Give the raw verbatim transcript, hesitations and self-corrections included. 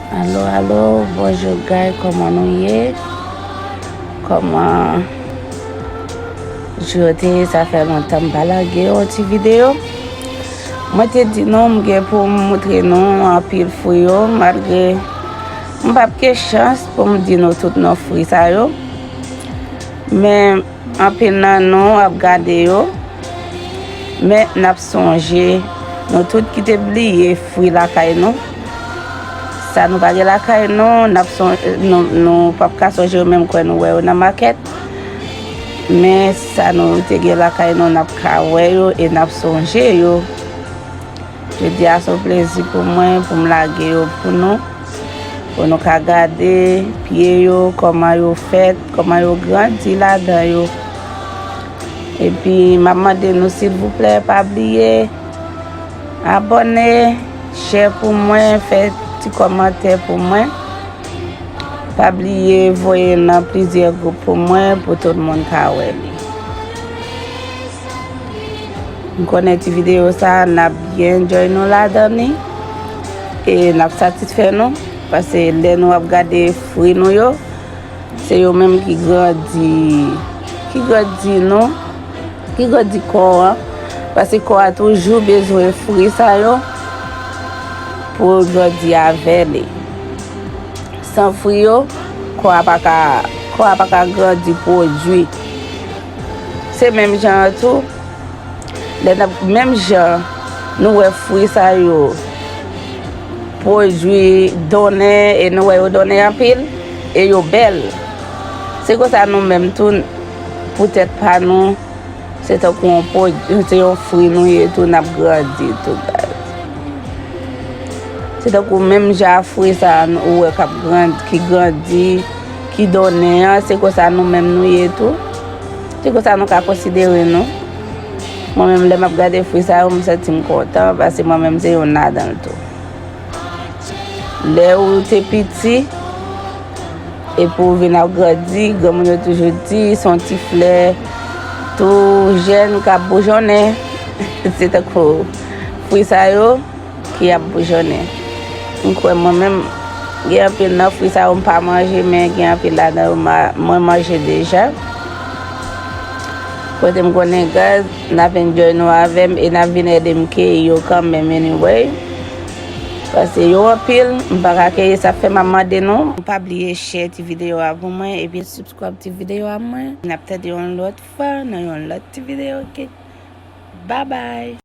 Alo, alo, bonjou guys, kòman nou ye? Kòman jou yo te ye? Sa fè lontan m pa lage yon ti videyo. Mwen te di nou m gen pou m moutre nou anpil fwi yo, malgre m p ap gen chans pou m di nou tout non fwi sa yo. Men anpil nan nou ap gade yo, men n ap sonje nou tout ki te bliye fwi lakay nou. Sa nou pa gen lakay nou, n ap son-, nou, nou p ap ka sonje yo menm kwè nou wè yo nan makèt. Men sa nou te gen lakay nou, n ap ka wè yo e n ap sonje yo. Jodi a se yon plezi pou mwen pou m lage yo pou nou, pou nou ka gade pye yo, kòman yo fèt, kòman yo grandi ladan yo. Epi m ap mande nou silvouplè pa bliye abòne, share pou mwen, fè ti kòmantè pou mwen. Pa bliye voye nan plizyè gwoup pou mwen pou tout moun ka wè li. M konnen ti videyo sa a n ap byen enjoy nou ladan li e n ap satisfè nou, paske lè nou ap gade fwi nou yo, se yo menm ki grandi, ki grandi nou, ki grandi kò an, paske kò a toujou bezwen fwi sa yo pou l grandi avè li. San fwi yo, kò a pa ka, kò a pa ka grandi pwodui. Se menm jan an tou, lè n ap, menm jan nou wè fwi sa yo pwodui donnen e nou wè yo donnen anpil e yo bèl. Se konsa nou menm tou, pou tèt pa nou, se tankou yon pwod-, se yon fwi nou ye tou, n ap grandi tou, guys. Se tankou menm jan fwi sa a nou, ou wè k ap grand-, ki grandi, ki donnen an, se konsa nou menm nou ye tou. Se konsa nou ka konsidere nou. Mwen menm, lè m ap gade fwi sa yo, m santi m kontan, paske mwen menm se youn ladan l tou. Lè ou te piti, epi w vin ap grandi, granmoun yo toujou di, se yon ti flè tou jèn k ap boujonnen. Se tankou fwi sa yo ki ap boujonnen. M kwè mwen menm, gen anpil nan fwi sa yo m pa manje, men gen anpil ladan yo ma-, mwen manje deja. Kote m konnen, guys, n ap enjoy nou avè m e n ap vin ede m keyi yo kanmenm anyway. Paske yo anpil, m pa ka keyi, sa fè m ap mande nou. Pa bliye share ti videyo a pou mwen, epi subscribe ti videyo a mwen. N ap tande yon lòt fwa nan yon lòt ti videyo, ok? Bye bye!